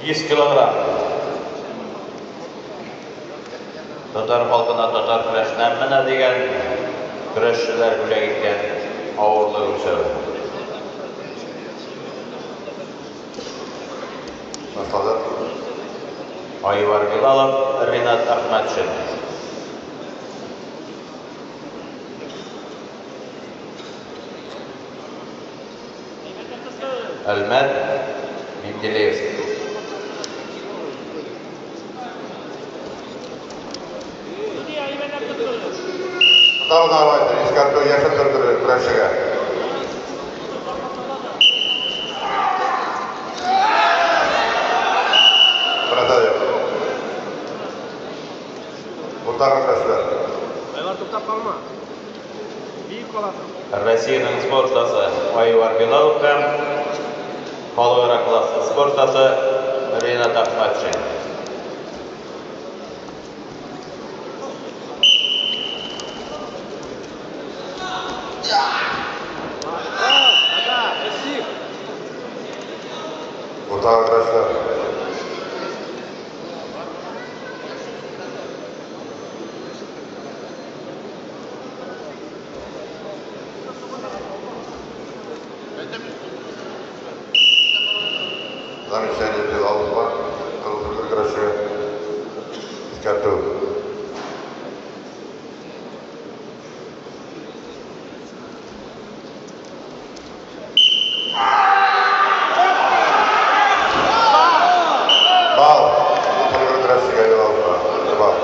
100 килограмм. Татар халкына татар көрәшенә менә дигән көрәшчеләр бүләк иткән авырлык үлчәве. Башладык. Айвар Билалов, Ринат Әхмәтшин. Әлмәт, Менделеевск. Тагын давайте, искәртү яшел сөлгеле көрәшчегә. Берәрсе дә юк. Уртага көрәшчеләр. Айвар, туктап калма. Биек каласың. Россиянең спорт остасы Айвар Билалов һәм халыкара класслы спорт остасы Ринат Әхмәтшин. Да, да, Уртага көрәшчеләр. Замечание Билаловка, кызыл сөлгеле көрәшчегә. Искәртү. Балл. Кызыл сөлгеле көрәшчегә Билаловка. Бер балл.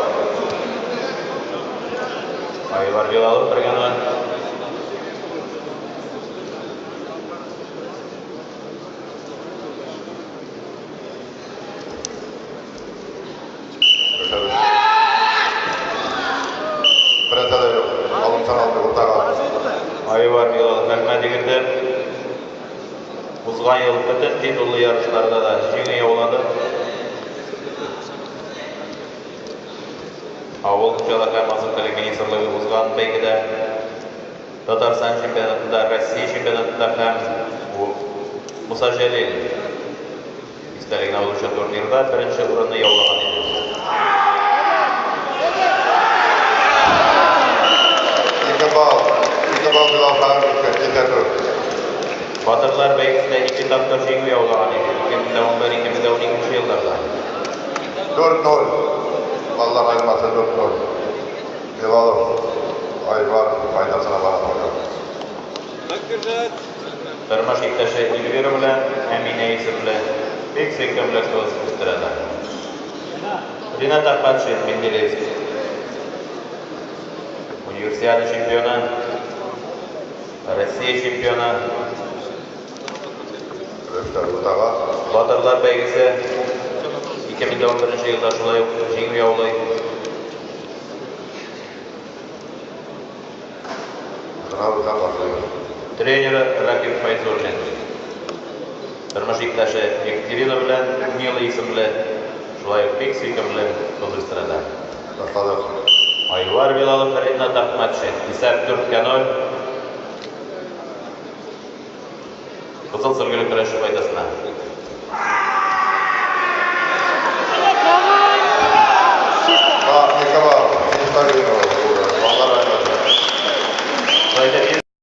Айвар Билалов бергә. Көрәшәбез. Берәрсе дә юк. Алым саналды уртага. Айвар Билалов Әлмәт егете. Узган ел бөтен титуллы ярышларда да җиңү яулады. Авыл хуҗалыгы һәм азык-төлек министрлыгы узган бәйгедә Татарстан чемпионатында, Россия чемпионатында һәм Муса Җәлил истәлегенә узучы турнирда беренче урынны яулаган иде. 2 балл. 2 балл Билаловка искәртү. Батырлар бәйгесендә ике тапкыр җиңү яулаган иде. 2011-2012 елларда. 4-0. Баллар аермасы 4-0. Билалов Айвар файдасына бара барды. Тормыш иптәше Эльвира белән Әминә исемле бик сөйкемле кыз үстерәләр. Ринат Әхмәтшин, Менделеевск. Универсиада чемпионы, Россия чемпионы, Көрәшләр уртага. Батырлар бәйгесе 2011 елда шулай ук җиңү яулый. Сынабыз һәм башлыйбыз. Тренеры Ракиф Файзуллин. Тормыш иптәше Екатерина белән Мила исемле шулай ук бик сөйкемле кыз үстерәләр. Башладык. Айвар Билалов, Ринат Әхмәтшин. Исәп 4-0. Кызыл сөлгеле көрәшче файдасына.